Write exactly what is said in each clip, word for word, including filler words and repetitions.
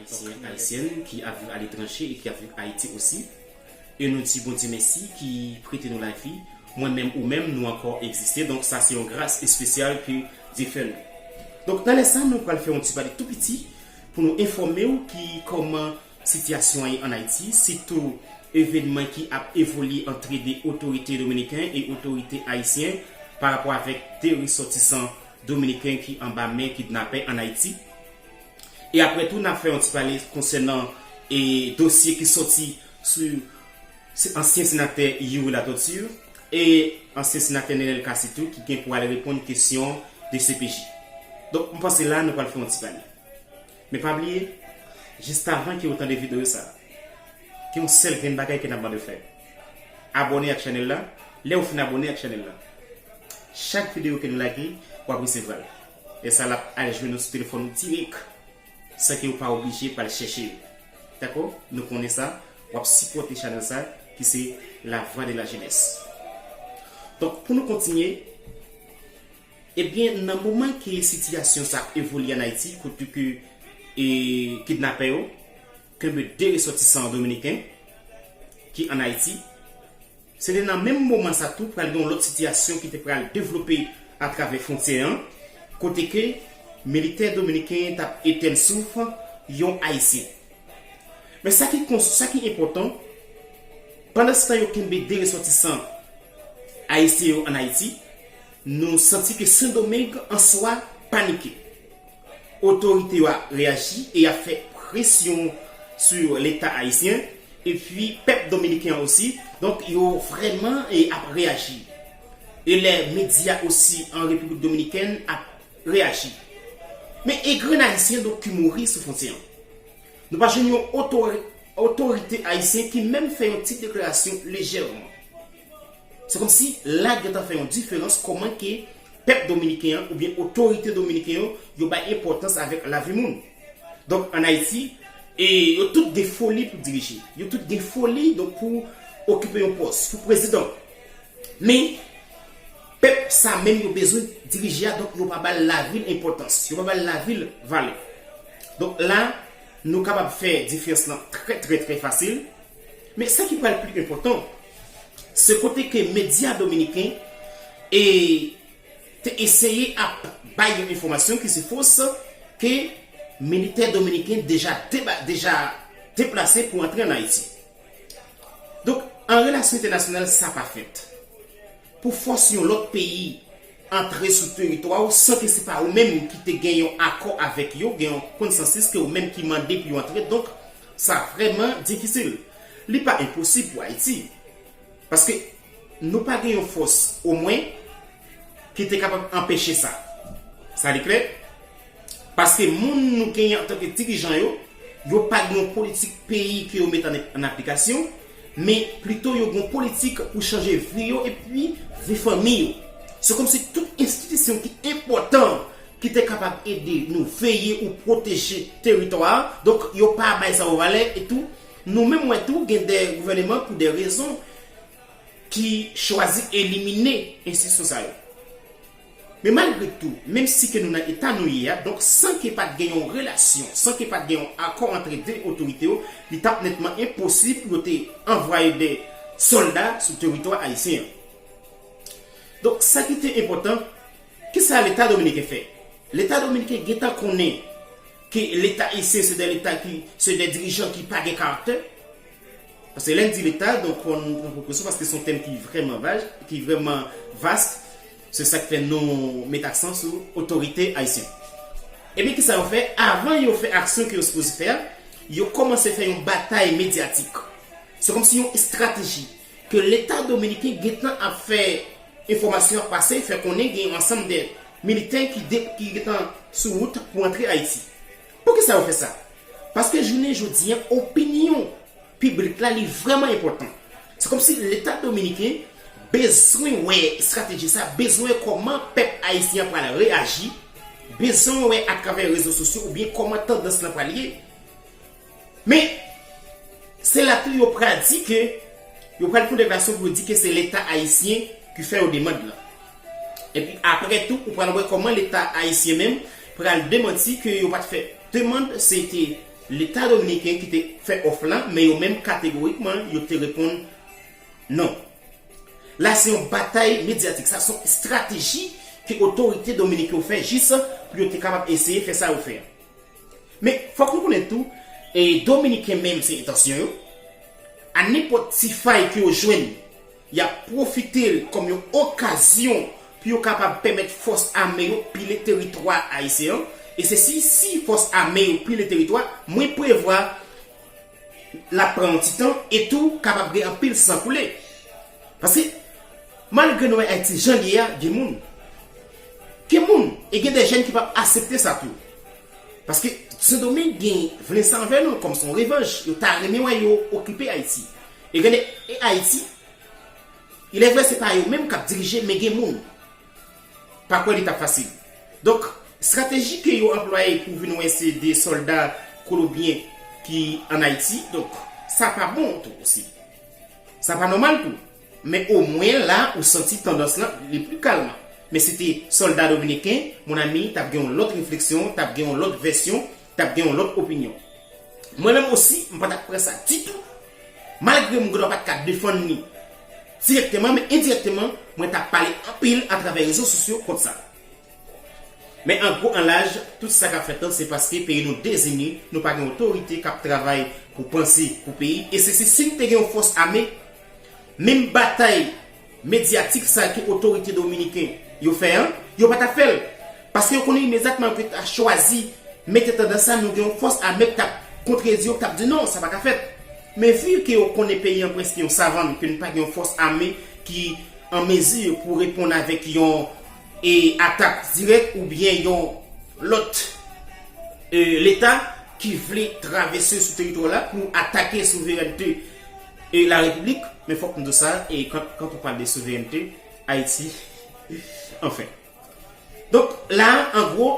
Ayisyen, ayisyèn ki ap viv aletranje e ki ap viv Ayiti osi. E nou di Bondye mèsi ki prete nou lavi. Mwen menm, ou menm, nou ankò egziste. Donk sa se yon gras espesyal ke Dye fè nou. Donk nan lè sa, nou pral fè yon ti pale tou piti pou nou enfòme w ki kòman sitiyasyon an ye ann Ayiti, sitou evènman ki ap evolye antre de otorite dominiken e otorite ayisyen pa rapò avèk de resòtisan dominiken ki anba men kidnapè ann Ayiti. E apre tou, n ap fè yon ti pale konsènan e dosye ki sòti sou se ansyen senatè Youri Latortue e ansyen senatè Nenel Cassy tou ki gen pou al reponn kesyon de C P J. Donk, m panse la, nou pral fè yon ti pale. Men pa bliye, jis avan ke w tande videyo sa, gen yon sèl grenn bagay ke n ap mande w fè. Abòne ak chanèl la. Lè w fin abòne ak chanèl la, chak videyo ke nou lage, w ap resevwa l. E sa l ap al jwenn ou sou telefòn ou dirèk, san ke w pa oblije pral chèche yo. Dakò? Nou konnen sa, w ap sipòte chanèl sa, ki se La Voix de la Jeunesse. Donk, pou nou kontinye, ebyen, nan moman ke sitiyasyon sa ap evolye ann Ayiti, kote ke e, kidnapè yo kenbe de resòtisan dominiken ki ann Ayiti, se te nan menm moman sa tou pral gen yon lòt sitiyasyon ki te pral devlope atravè fwontyè an, kote ke militè dominiken t ap etèn souf yon ayisyen. Men sa ki kons-, sa ki enpòtan, pandan se tan yo kenbe de resòtisan ayisyen yo ann Ayiti, nou santi ke Sendomeng an swa panike. Otorite yo a reyaji e y ap fè presyon sou Leta ayisyen, epi pèp dominiken an osi. Donk, yo vrèman e ap reyaji. E lè medya osi an Repiblik Dominikèn ap reyaji. Men e grenn ayisyen donk ki mouri sou fwontyè an. Nou pa jwenn yon otori-, otorite ayisyen ki menm fè yon ti deklarasyon lejèman. Se kòmsi la gentan fè yon diferans kòman ke pèp dominiken an oubyen otorite dominiken yo, yo bay enpòtans avèk lavi moun. Donk, ann Ayiti, e yo tout gen foli pou dirije. Yo tout gen foli, donk, pou okipe yon pòs, pou prezidan. Men, pèp sa menm yo bezwen dirije a, donk, yo pa ba l lavi l enpòtans. Yo pa ba l lavi l valè. Donk, la, nou kapab fè diferans lan trè, trè, trè fasil. Men sa ki pral pli enpòtan, se kote ke medya dominiken e te eseye ap bay yon enfòmasyon ki se fos, ke militè dominiken deja deba-, deja deplase pou antre ann Ayiti. Donk, an relasyon entènasyonal, sa pa fèt. Pou fòs yon lòt peyi antre sou teritwa w san ke se pa ou menm ki te gen yon akò avèk yo, gen yon konsansis ke ou menm ki mande pou yo antre, donk sa vrèman difisil. Li pa enposib pou Ayiti. Paske nou pa gen yon fòs, omwen, ki te kapab anpeche sa. Sa li klè? Paske moun nou genyen antanke dirijan yo, yo pa gen yon politik peyi ke yo mete an, an aplikasyon, men plito yo gen yon politik pou chanje vi yo epi vi fanmi yo. Se kòmsi tout enstitisyon ki enpòtan ki te kapab ede nou veye ou pwoteje teritwa a, donk yo pa bay sa yo valè e tou. Nou menm wè tou gen de gouvèneman pou de rezon ki chwazi elimine enstitisyon sa yo. Men malgre tou, menm si ke nou nan eta nou ye a, donk san ke pa t gen yon relasyon, san ke pa t gen yon akò antre de otorite yo, li t ap nètman enposib pou yo te anvwaye de sòlda sou teritwa ayisyen an. Donk sa ki te enpòtan, kisa Leta dominiken fè? Leta dominiken gentan konnen ke Leta ayisyen se de Leta ki, se de dirijan ki pa gen karaktè. Paske lè n di Leta, donk fò n pran prekosyon paske se yon tèm ki vrèman vaj, ki vrèman vas. Se sa k fè nou met aksan sou otorite ayisyen. Ebyen, kisa yo fè? Avan yo fè aksyon ke yo sipoze fè a, yo kòmanse fè yon batay medyatik. Se kòmsi yon estrateji ke Leta dominiken gentan ap fè enfòmasyon ap pase, fè konnen gen yon ansanm de militè ki de-, ki gentan sou wout pou antre Ayiti. Poukisa yo fè sa? Paske jounen jodi a, opinyon piblik la, li vrèman enpòtan. Se kòmsi Leta dominiken bezwen wè estrateji sa, bezwen wè kòman pèp ayisyen an pral reyaji, bezwen wè atravè rezo sosyo oubyen kòman tandans lan pral ye. Men, se la tou yo pral di ke yo pral fè yon deklarasyon pou yo di ke se Leta ayisyen ki fè yo demann lan. Epi apre tou, ou pral wè kòman Leta ayisyen menm pral demanti ke yo pa t fè demann, se te Leta dominiken ki te fè òf la, men yo menm kategorikman, yo te reponn non. La se yon batay medyatik, sa se yon estrateji ke otorite dominiken yo fè jis pou yo te kapab eseye fè sa yo fè a. Men fòk nou konnen tou, e dominiken menm se entansyon yo. A nenpòt ti fay ke yo jwenn, y ap pwofite l kòm yon okazyon pou yo kapab pèmèt fòs ame yo pile teritwa ayisyen an. E se si, si fòs ame yo pile teritwa, mwen prevwa l ap pran yon ti tan e tou kapab gen anpil san koule. Paske malgre nou wè Ayiti jan l ye a, gen moun. Gen moun, e gen de jèn ki p ap aksepte sa tou. Paske Sendomeng gen vle sa anvè nou, kòm se yon revanj, yo ta renmen wè yo okipe Ayiti. E gen de, e Ayiti, ilèvrè se pa yo menm k ap dirije, men gen moun. Pa kwè li t ap fasil. Donk, estrateji ke yo anplwaye pou vin wè se de sòlda kolonbyen ki ann Ayiti, donk, sa pa bon tou osi. Sa pa nòmal tou. Men omwen la ou santi tandans lan li pli kalman. Men si te sòlda dominiken, monami, t ap gen yon lòt refleksyon, t ap gen yon lòt vèsyon, t ap gen yon lòt opinyon. Mwen menm osi, m pa t ap pran sa ditou. Malgre m gendwa pa t ka defann li dirèkteman, men endirèkteman, mwen t ap pale anpil atravè rezo sosyo kont sa. Men an gwo, an laj, tout sa k ap fèt lan, se paske peyi nou dezini, nou pa gen otorite k ap travay pou panse pou peyi. E se si, si n te gen yon fòs ame, menm batay medyatik sa ke otorite dominiken yo fè an, yo pa t ap fè l. Paske yo konnen imedyatman yo ta chwazi mete tandans sa, nou gen yon fòs ame k t ap kontredi yo, k t ap di non, sa pa ka fèt. Men vi ke yo konnen peyi an prèske yon savann, ke n pa gen yon fòs ame ki an mezi pou reponn avèk yon e atak dirèk oubyen yon lòt e leta ki vle travèse sou teritwa la pou atake souverènte e la repiblik. Men fòk m di sa, e kan, kan ou pale de souverènte, Ayiti, anfen. Donk la, an gwo,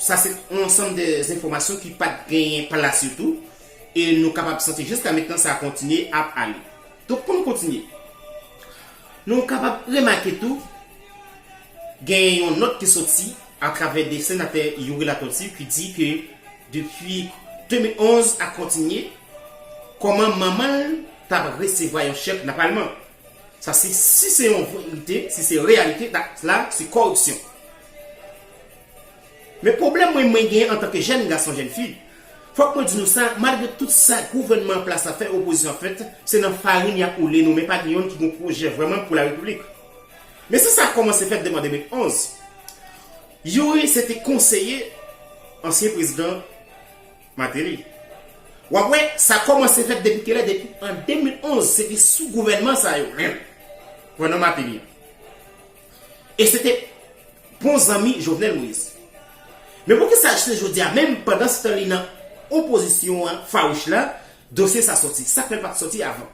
sa se yon ansanm de enfòmasyon ki pa t genyen pa la sitou, e nou kapab santi jiska mentnan sa kontinye ap ale. Donk pou nou kontinye, nou kapab remake tou, genyen yon nòt ki soti atravè de senatè Youri Latortue ki di ke depi de mil onz a kontinye, kòman manman l t ap resevwa yon chèk nan palman. Sa se, si se yon verite, si se reyalite, la se koripsyon. Men pwoblèm mwen, mwen genyen antanke jèn gason, jèn fi, fòk mwen di nou sa, malgre tout sa gouvènman an plas la fè, opozisyon an fèt, se nan farin y ap woule nou, men pa gen yonn ki gen pwojè vrèman pou la repiblik. Men si sa kòmanse fèt depi an de mil onz, Youri se te konseye ansyen prezidan Martelly. W ap wè, sa kòmanse fèt depi kilè? Depi an de mil onz, se te sou gouvènman sa yo menm. Gouvènman Martelly an. E se te bon zanmi Jovenel Moïse. Men poukisa jis jodi a, menm pandan se tan li nan opozisyon an fawouch la, dosye sa soti? Sa k fè l pa t soti avan?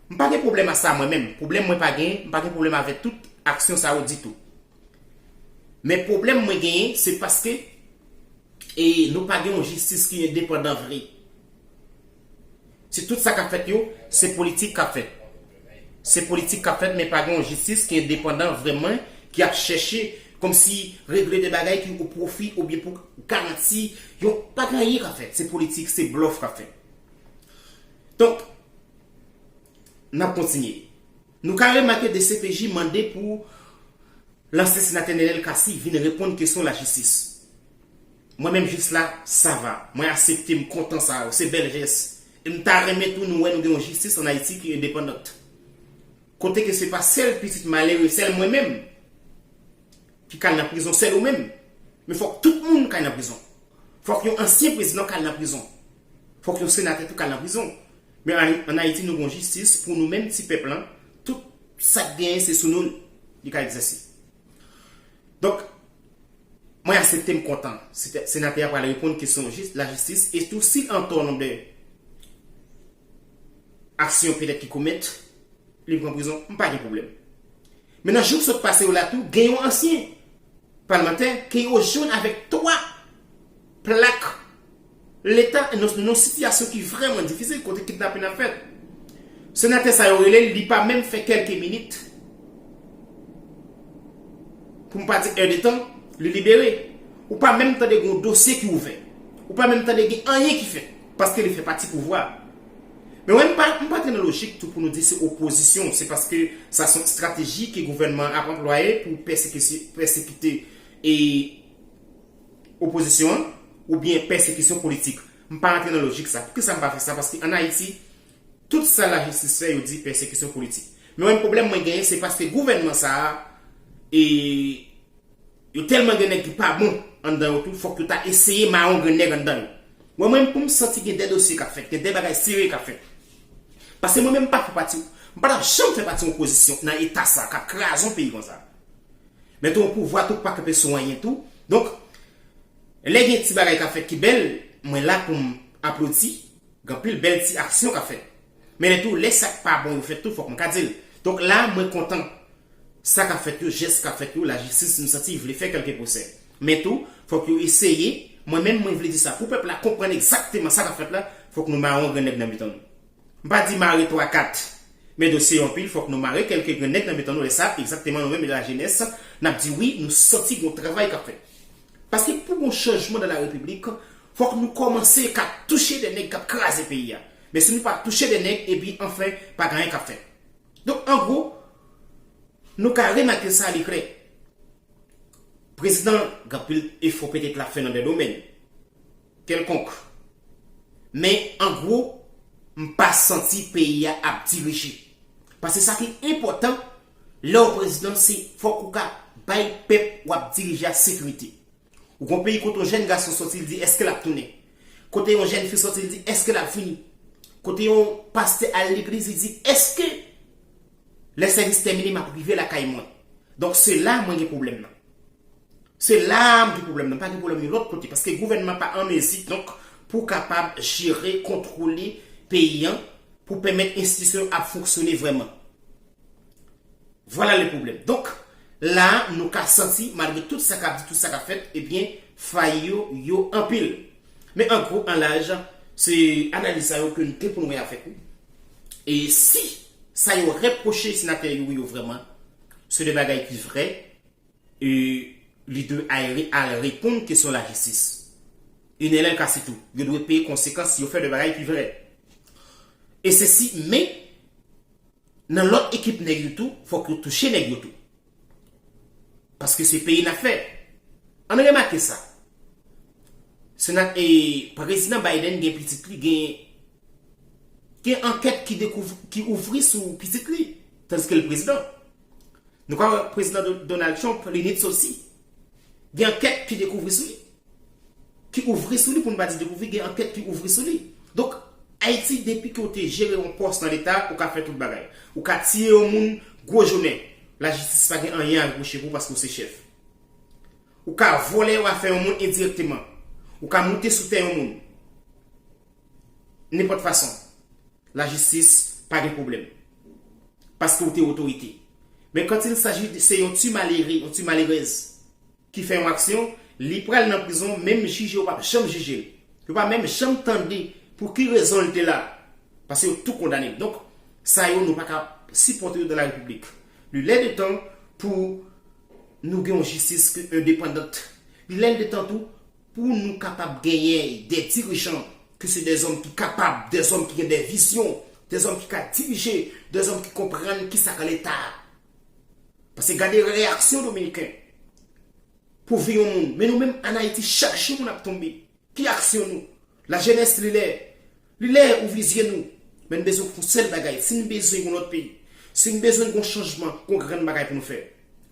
M pa gen pwoblèm a sa mwen menm. Pwoblèm mwen pa gen, m pa gen pwoblèm avèk tout aksyon sa yo ditou. Men pwoblèm mwen genyen, se paske e nou pa gen yon jistis ki endepandan vre. Si tout sa k ap fèt yo, se politik k ap fèt. Se politik k ap fèt, men pa gen yon jistis ki endepandan vrèman, ki ap chèche kòmsi regle de bagay ki o pwofi oubyen pou garanti yon, pa gen anyen k ap fèt. Se politik, se blòf k ap fèt. Donk, n ap kontinye. Nou ka remake D C P J mande pou lansyen senatè Nenel Cassy vin reponn kesyon lajistis. Mwen menm jis la, sa va. Mwen aksepte, m kontan sa, se bèl jès. E m ta renmen tou nou wè nou gen yon jistis ann Ayiti ki endepandan. Kote ke se pa sèl pitit malere, sèl mwen menm ki k al nan prizon, sèl ou menm. Men fòk tout moun k al nan prizon. Fòk yon ansyen prezidan k al nan prizon. Fòk yon senatè tou k al nan prizon. Men ann, ann Ayiti, nou gon jistis pou nou menm ti pèp lan. Tout sa k genyen, se sou nou li ka egzèse. Donk, mwen aksepte, m kontan. Senatè a pral reponn kesyon jis, lajistis, e tou si l antò nan de aksyon petèt ki komèt, li pran prizon, m pa gen pwoblèm. Men nan jou k sot pase yo la tou, gen yon ansyen palmantè ke yo jwenn avèk twa plak leta nan yon sitiyasyon ki vrèman difisil, kote kidnapin ap fèt. Senatè sa yo rele l, li pa menm fè kèlke minit, pou m pa di èdtan, li libere. Ou pa menm tande gen yon dosye ki ouvè. Ou pa menm tande gen anyen ki fèt, paske li fè pati pouvwa. Men mwen, m pa, m pa antre nan lojik tou pou nou di se opozisyon, se paske sa se yon estrateji ke gouvènman an ap anplwaye pou pèsekisyon, pèsekite e opozisyon an, oubyen pèsekisyon politik. M pa antre nan lojik sa. Poukisa m pa fè sa? Paske ann Ayiti, tout sa lajistis fè, yo di pèsekisyon politik. Men mwen, pwoblèm mwen genyen, se paske gouvènman sa a, e, yo tèlman gen nèg ki pa bon anndan yo tou, fòk yo ta eseye mawon gen nèg anndan yo. Mwen, mwen, pou m santi gen de dosye k ap fèt, gen de bagay serye k ap fèt. Paske mwen menm, m pa fè pati, m pa t ap janm fè pati yon opozisyon nan eta sa, k ap kraze yon peyi konsa. Men tou, yon pouvwa tou pa kanpe sou anyen tou. Donk, lè gen ti bagay k ap fèt ki bèl, mwen la pou m aplodi, gen anpil bèl ti aksyon k ap fèt. Men lè tou, lè sa k pa bon yo fèt tou, fòk mwen ka di l. Donk la, mwen kontan sa k ap fèt yo, jès k ap fèt yo, lajistis, m santi vle fè kèlke pwosè. Men tou, fòk yo eseye, mwen menm, mwen vle di sa, pou pèp la konprann egzakteman sa k ap fèt la, fòk nou mawon grenn nèg nan mitan nou. M pa di mare twa kat, men dosye yo anpil, fòk nou mare kèlke grenn nèg nan mitan nou, lè sa, egzakteman nou menm, lajenès, n ap di wi, nou santi gen yon travay k ap fèt. Paske pou gon chanjman nan la repiblik, fòk nou kòmanse ka touche de nèg k ap kraze peyi a. Men si nou pa touche de nèg, epi anfen, pa gen anyen k ap fèt. Donk, an gwo, nou ka remake sa, li klè. Prezidan, gen anpil efò petèt l ap fè nan de domèn kèlkonk. Men, an gwo, m pa santi peyi a ap dirije. Paske sa ki enpòtan, lè w prezidan, se fòk ou ka bay pèp w ap dirije a sekirite. Ou gon peyi kote yon jèn gason sòti, li di, èske l ap tounen? Kote yon jèn fi sòti, li di, èske l ap vini? Kote yon pastè al legliz, li di, èske lè sèvis tèmine, m ap rive lakay mwen? Donk, se la mwen gen pwoblèm nan. Se la m gen pwoblèm nan, pa gen pwoblèm yon lòt kote, paske gouvènman pa an mezi, donk, pou kapab jere, kontwole peyi an, pou pèmèt enstitisyon yo ap fonksyone vrèman. Vwala le pwoblèm. Donk, la, nou ka santi, malgre tout sa k ap di, tout sa k ap fèt, ebyen, fay yo, yo anpil. Men an gwo, an laj, se analiz sa yo ke nou te pou nou wè avèk ou. E si sa yo repwoche senatè Youri yo vrèman, se de bagay ki vrè, e li dwe al, al reponn kesyon lajistis. E nan lè l ka sitou, yo dwe peye konsekans si yo fè de bagay ki vrè. E se si, men, nan lòt ekip nèg yo tou, fòk yo touche nèg yo tou. Paske se peyi n ap fè. Ann remake sa. Sena-, e, Prezidan Biden gen pitit li, gen, gen ankèt ki dekouv-, ki ouvri sou pitit li, tandiske l prezidan. Nou ka wè Prezidan Do-, Donald Trump, li nit sa osi. Gen ankèt ki dekouvri sou li, ki ouvri sou li, pou n pa di dekouvri, gen ankèt ki ouvri sou li. Donk, Ayiti, depi ke w te jere yon pòs nan Leta, ou ka fè tout bagay. Ou ka tiye yon moun, gwo jounen. Lajistis pa gen anyen a repwoche pou w paske w se chèf. Ou ka vòlè afè yon moun endirèkteman. Ou ka moute sou tè yon moun. Nenpòt fason. Lajistis pa gen pwoblèm. Paske w te otorite. Men quand il s'agit de, se yon ti malere, yon ti malerèz ki fè yon aksyon, li pral nan prizon, menm jije yo p ap janm jije l. Yo pa menm janm tande pou ki rezon l te la. Paske yo tou kondane l. Donk, sa yo nou pa ka sipòte yo dans la République. Li lè de tan pou nou gen yon jistis ki endepandant. Li lè de tan tou pou nou kapab genyen de dirijan ke se de zòm ki kapab, de zòm ki gen de vizyon, de zòm ki ka dirije, de zòm ki konprann kisa k Leta a. Paske gade reyaksyon dominiken pou vi yon moun. Men nou menm ann Ayiti, chak jou moun ap tonbe. Ki aksyon nou? Lajenès, li lè. Li lè ouvri zye nou. Men n bezwen yon sèl bagay. Si n bezwen yon lòt peyi, si n bezwen yon chanjman, yon grenn bagay pou nou fè,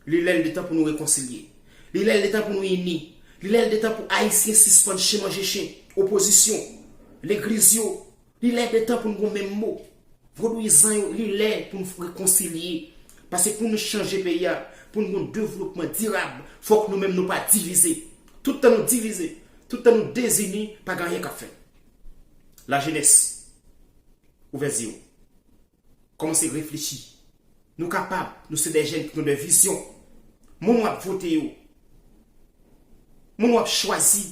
li lè l de tan pou nou rekonsilye. Li lè l de tan pou nou ini. Li lè l de tan pou Ayisyen sispann chen manje chen. Opozisyon, legliz yo, li lè de tan pou nou gon menm mo. Vodouyizan yo, li lè pou nou rekonsilye. Paske pou nou chanje peyi a, pou nou gen yon devlopman dirab, fòk nou menm nou pa divize. Tout tan nou divize, tout tan nou dezini, pa gen anyen k ap fèt. Lajenès, ouvè zye w. Kòmanse reflechi. Nou kapab, nou se de jèn ki gen de vizyon. Moun w ap vote yo, moun w ap chwazi,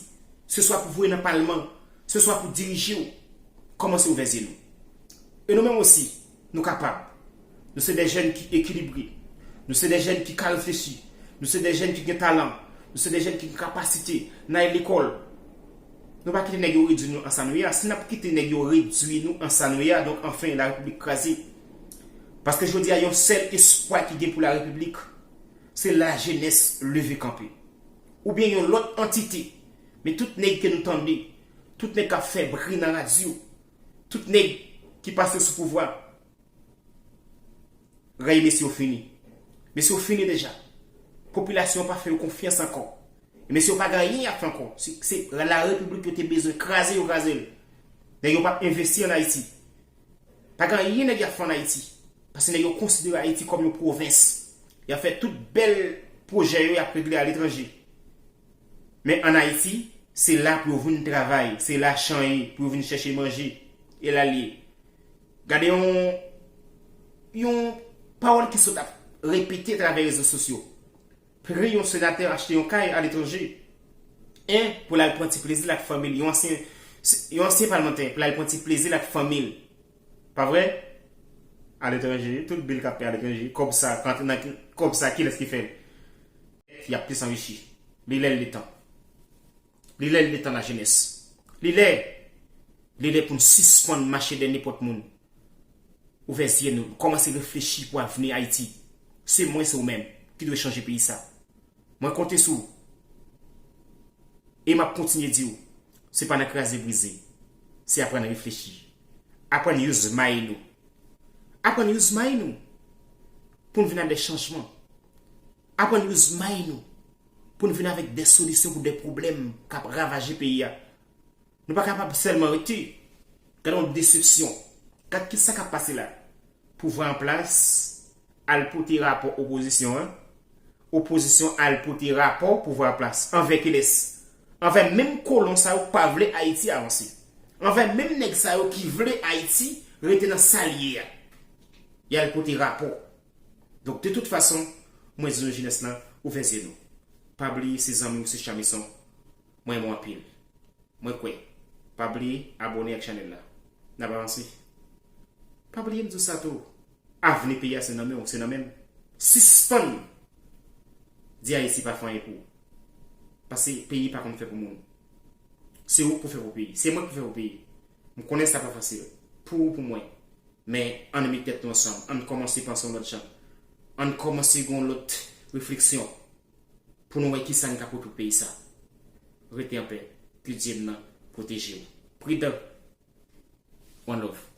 se swa pou voye nan palman, se swa pou dirije w, kòmanse ouvè zye nou. E nou menm osi, nou kapab. Nou se de jèn ki ekilibre. Nou se de jèn ki ka reflechi. Nou se de jèn ki gen talan. Nou se de jèn ki gen kapasite. N al lekòl. Nou pa kite nèg yo redwi nou an sa nou ye a. Si n ap kite nèg yo redwi nou an sa nou ye a, donk anfen, la repiblik kraze. Paske jodi a, yon sèl espwa ki gen pou la repiblik, se lajenès leve kanpe. Oubyen yon lòt antite. Men tout nèg ke nou tande, tout nèg k ap fè bri nan radyo, tout nèg ki pase sou pouvwa, rèy mesye yo fini. Mesye yo fini deja. Popilasyon an pa fè yo konfyans ankò. E mesye yo pa gen anyen y ap fè ankò. Se, se la repiblik yo te bezwen kraze, yo kraze l. Nèg yo p ap envesti ann Ayiti. Pa gen anyen nèg y ap fè ann Ayiti. Paske nèg yo konsidere Ayiti kòm yon pwovens. Y ap fè tout bèl pwojè yo, y ap regle aletranje. Men ann Ayiti, se la pou yo vin travay, se la chan ye, pou yo vin chèche manje. E la l ye. Gade yon, yon pawòl ki sot ap repete atravè rezo sosyo. Pri yon senatè achte yon kay aletranje. En, pou l al pran ti plezi l ak fanmi l. Yon ansyen, yon ansyen palmantè, pou l al pran ti plezi l ak fanmi l. Pa vre? Aletranje, tout bil k ap peye aletranje, kòb sa, kant-, nan ki-, kòb sa, kilès ki fè l? Y ap plis anrichi. Li lè, li tan. Li lè, li tan lajenès. Li lè, li lè pou n sispann mache dèyè nenpòt moun. Ouvè zye nou, kòmanse reflechi pou avni Ayiti. Se mwen, se ou menm ki dwe chanje peyi sa. Mwen konte sou ou. E m ap kontinye di w, se pa nan kraze brize, se aprann reflechi. Aprann use mind nou. Aprann use mind nou pou n vin ak de chanjman. Aprann use mind nou pou n vin avèk de solisyon pou de pwoblèm k ap ravaje peyi a. Nou pa kapab sèlman rete. Gade yon desepsyon. Gade kisa k ap pase la. Pouvwa an plas al pote rapò opozisyon an. Opozisyon al pote rapò pouvwa an plas. Anvè kilès? Anvè menm kolon sa yo k pa vle Ayiti avanse. Anvè menm nèg sa yo ki vle Ayiti rete nan sa l ye a. Y al pote rapò. Donk, de tout fason, mwen di nou jenès lan, ouvè zye nou. Pa bliye se zanmi w, se Chamison. Mwen renmen w anpil. Mwen kwè. Pa bliye abòne ak chanèl la. N ap avanse. Pa bliye m di w sa tou. Avni peyi a se nan men w, se nan men m. Sispann di Ayiti pa fè anyen pou ou. Paske peyi pa konn fè pou moun. Se ou k pou fè pou peyi. Se mwen k pou fè pou peyi. M konnen sa pa fasil. Pou ou, pou mwen. Men ann met tèt nou ansanm. Ann kòmanse panse yon lòt jan. Ann kòmanse gen yon lòt refleksyon. Pou nou wè kisa n ka pote pou peyi sa. Rete anpè. Ke Dye m nan pwoteje w. Pridan. One love.